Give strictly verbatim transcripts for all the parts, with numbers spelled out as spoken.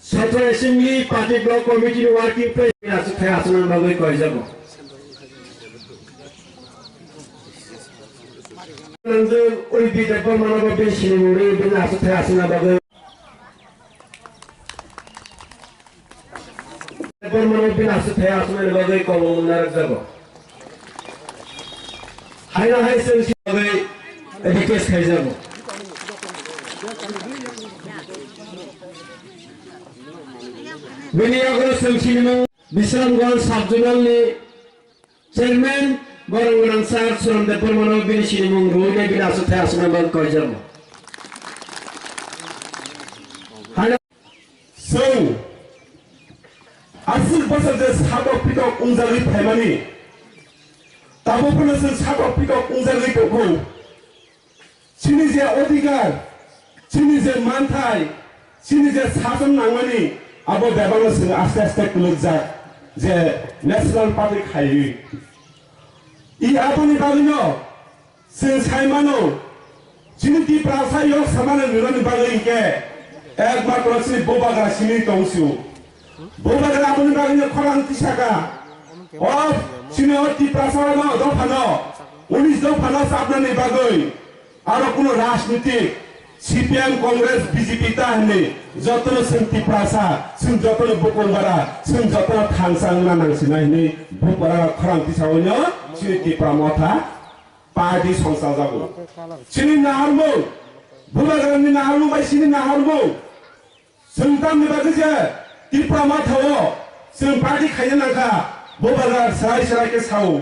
Central Assembly Party Block Committee ni Working President aswk thai aswknani bagwi koijago. Nangjwk Ulbi Debbarmano bo bini sinimung rwi bini aswk thai aswkna bagwi. Debbarmano bini aswk thai aswknani bagwi kobong mungna rwkjago. Haino hai chwng si bagwi request khaijago. Bini yago chwng sinimung Bisramganj Sub Zonal ni Chairman borok gwnang sir Suram Debbarmano bini sinimung rwui de bini aswk thai aswkna bagwi koijago. Haino chwng aswk bwsajak satok pitok wngjagwi phaimani. Tabuk phano chwng satok pitok wngjagwi tongkhu. Chini je odhikar, chini je manthai, chini je sason nangmani, abo bebakno chwng aste aste kwlwkjak je National Party khaiwi. I aboni bagwino chwng sai mano, chini Tiprasa yok samano nirani bagwi hinkhe ekmatro chini Bubagra simi tongsu. Bubagra aboni bagwino khorang tisaka. O chini o Tiprasa no dophano, unis dophano sabnani bagwi. Aro kuno rajnitik, C P M, Congress, B J P ta hwnwi jotono chwng Tiprasa, chwng jotono bukung bara, chwng jotono thansa wngna nangsinai hwnwi bupara khorang tisaoino chini Tipra Motha party songchajago. Chini naharmung, Bubagrani naharmung bai chini naharmung. Chwng tamni bagwi je Tipra Mothao chwng party khaina nangkha, Bubagra swrai swrai khe sao.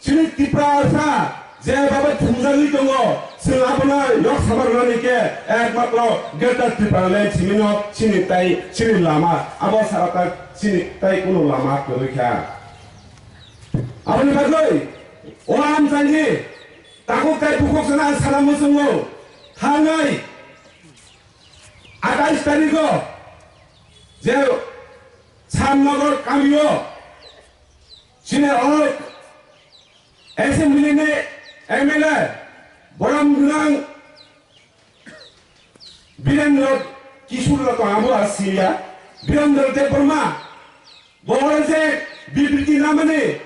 Chini Tiprasa je baba thumjagwi tongo, chwng abono yok sama rwnani khe ekmatro Greater Tipraland simino chini tai chini lama, abo sara ta chini tai kuno lama kwrwi kha. Aboni bagwi o amchaini takhuk tai bukhuk sana sana muchungo thangnai. Atais tarikho je Samnagar kamio chini o assembly ni M L A borom gwnang Birendra Kishore Ratan abo asiya Birendra Debbarma. Bo oro je bibriti namani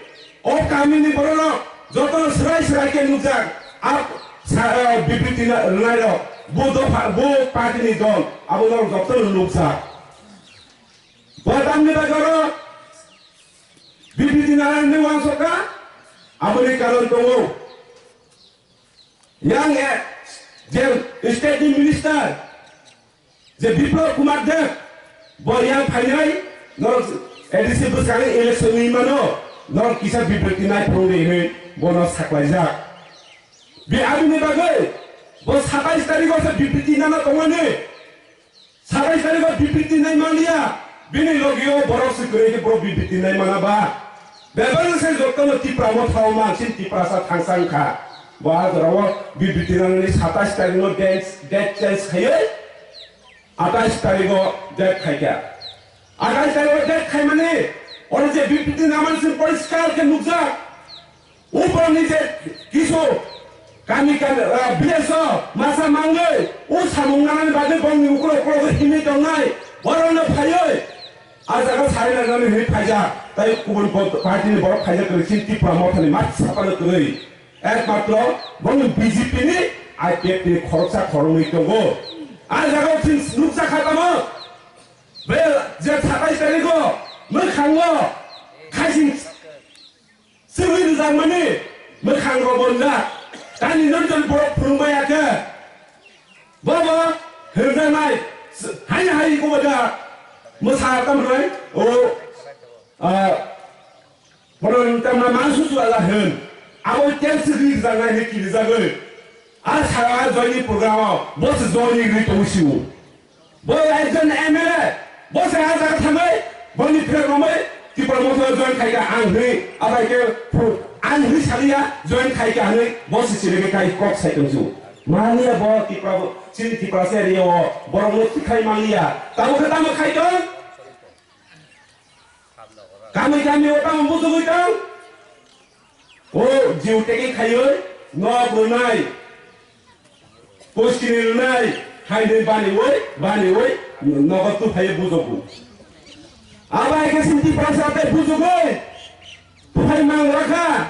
o kamini bororok joto swrai swrai khe nukjak, a sa-, eh, bibriti na-, rwnairok, bo dopha, bo party ni dol, abo norok joto nukjak. Bo tamni bagwi oro bibriti nanani uansukha, aboni karon tongo. Yang, eh, je state ni minister, je Biplab Kumar Deb, bo yang phainai, norok A D C bwskango election wngwi mano, norok kisa bibriti nai phunugwi hinwi bono saklaijak. Bi aboni bagwi bo satais tarikho se bibriti nana tongmani. Satais tarikho bibriti nai manliya, bini logio borok se kwrwi khe borok bibriti nai mana ba. Bebak se jotono Tipra Mothao mansin Tiprasa thangsa wngkha. Bo a jorao bibriti nanani satais tarikno date, date change khaiwi atais tarikho date khaikha. Atais tarikho date khaimani oro je bibriti namani se poriskar khe nukjak. Uporni je kisu kami kami, ah, village o masa mangwi o samung nanani bagwi bongni ukur ukur hinwi tongnai borokno phaiwi a jaga sari nangnani hinwi phaijak. Tai kubun party ni borok phaijak kwrwi chini Tipra Mothani mat sapano kwrwi ekmatro bongni B J P ni I P F ni khoroksa khoroknwi tongo. A jaga o chini nuksa kha tamo be je satais tarikho mwkhango khaising Chwngwi rwjakmani mwkhang rok bo wngjak. Tamni nokjani borok phwrwng bai ya khe. Bobo hwnjaknai. Hai hai iko bada mwsa tam rwnai. O, ah, bono tamna mansu su ala hwn. Abo tel chwngwi rwjaknai hwn kirijagwi. A sara joini program o bo se joini rwi tongo siwo. Bo ekjon M L A, bo se a jaga thangwi, boni phirok romwi, Tipra Motha join khaika ang hwnwi, abai khe phu-, ang hwnwi saliya, join khaika hwnwi, bo se chirigwi kai kok sai tongsu. Maliya bo Tipra bo, chini Tipra se area o, borok no tikhai maliya. Tamo khe tamo khai tong? Kami kami o tamo bujugwi tong? O jiu teki khaiwi, nok rwnai, puskini rwnai, hainwi baniwi, baniwi, Nogo tuphai bujogo. Abo hai khe chini Tiprasa tei bujogwi tuphai mang rakha.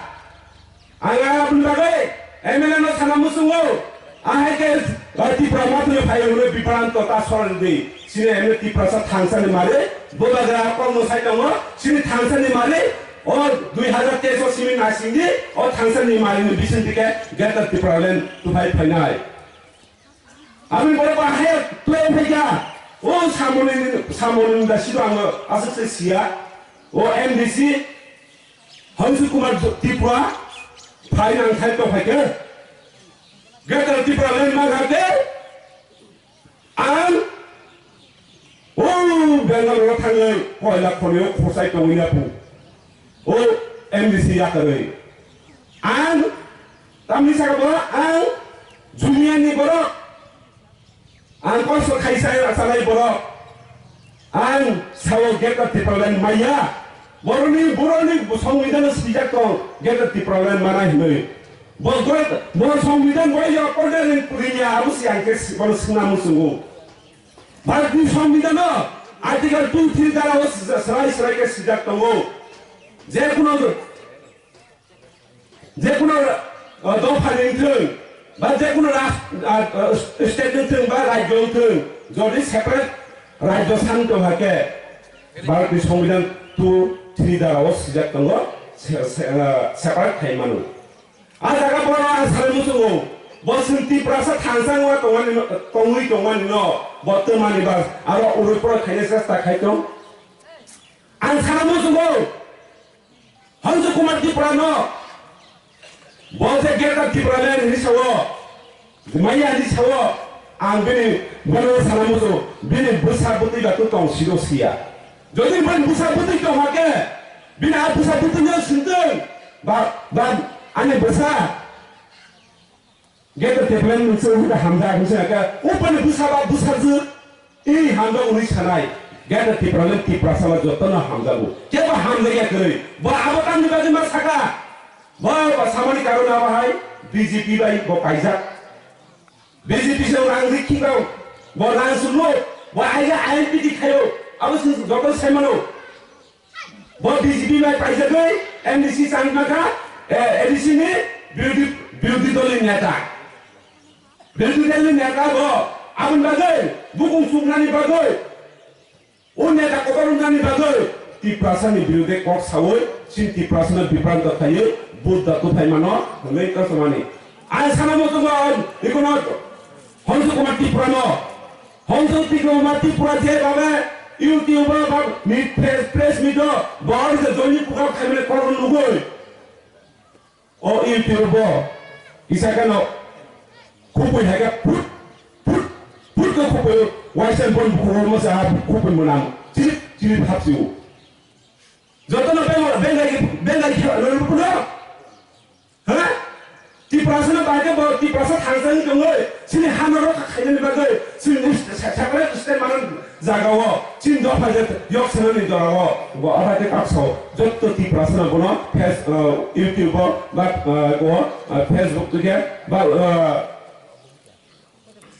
Ang aboni bagwi M L A no sana muchungo. Ahai khe, o Tipra matwino phai hwnwi bipranto ta sordi. Chini M L A Tiprasa thangsani mari, bubagra kokno sai tongo, chini thangsani mari, o dui hazar teis o simi naisingdi, o thangsani marini bisingtwi khe Greater Tipraland tuphai phainai. Aboni borok bahai twi phaikha, o samoni, samoni da sido ang aswk se sia, o M D C, Hansu Kumar Tripura, phai nang thai to phaikha, Greater Tipraland ma kha khe, ang o Bangalore thangwi koila khonio khosai tongwi na phu. O M D C yakarwi. Ang tamni saka bo ang junior ni borok. Ang kosto khaisa salai borok. Ang sao Greater Tipraland maya. Boroni, boroni songwidano sijak tong Greater Tipraland mana hinwi. Bo, bo songwidan bo yo order ni puriya abusi ang ke bono singna musungu. Bharatni songwidano Article two three dara o sijak, serai serai ke sijak tongo. Je kuno Jekunu, uh, dopha ni wngthung, ba jekunu ras-, uh, uh, state ni wngthung, ba rajyo wngthung, jodi separate rajyo san tong hakhe, Bharat ni Songbidan two three dara o sijak tongo, se-, se-, uh, separate khai mano. A jaga borok ang sanai muchungo, bo chwng Tiprasa thangsang o tongmani no, tongwi tongmani no, bo twmani ba aro urui poroi khaina chesta khai tong. Ang sanai muchungo, Hansu Kumar Tripura no, bo je Greater Tipraland hinwi sao, maya hinwi sao, ang bini bono sana muchungo, bini bwsa bwtwi ba tong siro siya. Jodi bini bwsa bwtwi tong hakhe, bini a bwsa bwtwi no sintwng, ba, ba, ani bwsa, Greater Tipraland mungsa hwnba hamjak hwnsa ka, upani bwsa ba bwsajwk, i hamjak hwnwi sanai. Greater Tipraland Tiprasa ba jotono hamjago. Kebo hamjakya kwrwi. Bo abo tamni bagwi ma saka. Bo, bo samani karon abo hai B J P bai bo kaijak. B J P se rang rikhi rao. Bo rang sulo. Bo aiga I L P T khayo. Abo se joto saimano. Bo B J P bai paijagwi M D C changma kha, eh, A D C ni birodhi, birodhi dol ni neta. Birodhi dol ni neta bo aboni bagwi bukung chuknani bagwi, o neta kotor wngnani bagwi Tiprasa ni birodhe kok sawi, chini Tiprasa no bipranto khaiwi, vote da tuphai mano, hwnwi kasamani. Ang sana muchungo, ikono Honsu Kumar Tripura no, Honsu Kumar Tripura je babe YouTube o ba mi press, press meet o, bahar je joini program khaimani koron nugui. O YouTube o, isa kano, khupui haika phut, phut, phut ko khupui, waisa bon bukhoro mo sa khupui monam, chirip, chirip hapsiu. Jotono bengal, bengal, bengal khe, lolo kuno. Ha? Tiprasa no bahai khe bo Tiprasa thangsani tongwi, chini hama rok khainani bagwi, chini sa-, sa-, separate state manani jagao, chini dopha je yok sanani jorao, bo abai khe kakso, jotto Tiprasa no bono Face-, uh, YouTube o, ba, uh, o, uh, Facebook twi khe, ba, uh,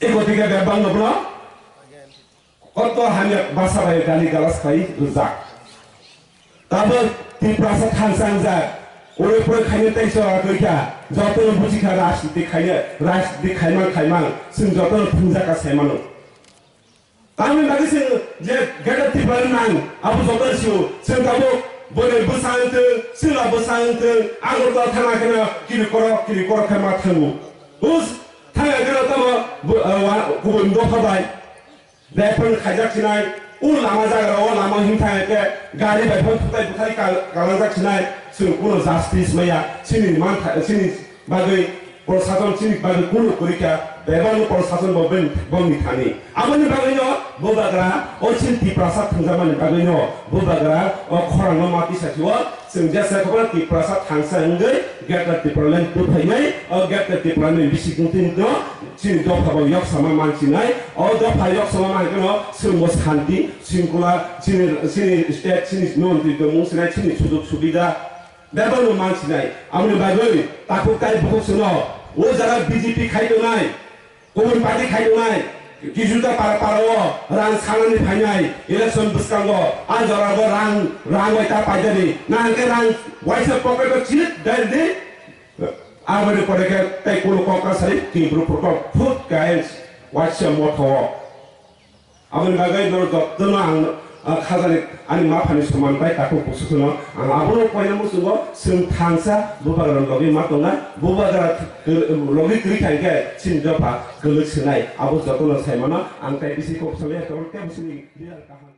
eko twi khe bebak no bono. Koto hamya basa bai gani galas khai rwjak. Tabuk Tiprasa thansa wngjak. Oro pore khaina tei chwla twi kha. Jotono buji kha rajniti khaina, rajniti khaimang khaimang. Chwng jotono thwngjak kha sai mano. Tamni bagwi chwng je Greater Tipraland nang, abo jotono sio. Chwng tabuk bwrwi bwsa wngthwng, chwla bwsa wngthwng, Agartala thangna kheno kiri korok, kiri korok khe ma thango. Us, thangna kheno tamo bu-, uh, wa-, kubun dopha bai. Bebak khaijak sinai, o lama jaga o lama himthang ke gari bai phang thutai buthai kal-, kalangjak sinai, chwng kuno justice maya, chini mantha, chini bagwi prosason chini bagwi kuno kwrwi kha, bebak no prosason bo ben, bongni thani. Aboni bagwi no bubagra, o chini Tiprasa thwngjakmani bagwi no bubagra, o khorang no ma tisa si o, Chwng jesa khobor Tiprasa thangsa wngwi Greater Tipraland tubuphainai, o Greater Tipraland ni bisingtwi no chini dopha bo yoksama mansinai, o dopha yoksama mankheno chwngbo santi, singkula, chini, chini state, chini nontwi tongmung sinai, chini sujog subida bebakno mansinai. Aboni bagwi takhuk tai bukhuk chwngno o jaga B J P khai tongnai, kubun party khai tongnai, Kisu ta para para o rang sanani phainai election bwskango a jora bo rang rang bai ta paidani na hwnkhe rang waisa pocket o chip dai di. Aboni pore khe tei kuno kok ta sari Tibru protocol food guys waisa motho o. Aboni bagwi no jotto no ang ah, khajani ani ma phani soman bai takhuk busukuno ang abono koina muchungo chwng thansa bubagra logi ma tongnai bubagra logi kwrwi thangkhe chini dopha kwlwk swnai abo jotono saimano ang tai bisi kok salai tei bisi leader kaham.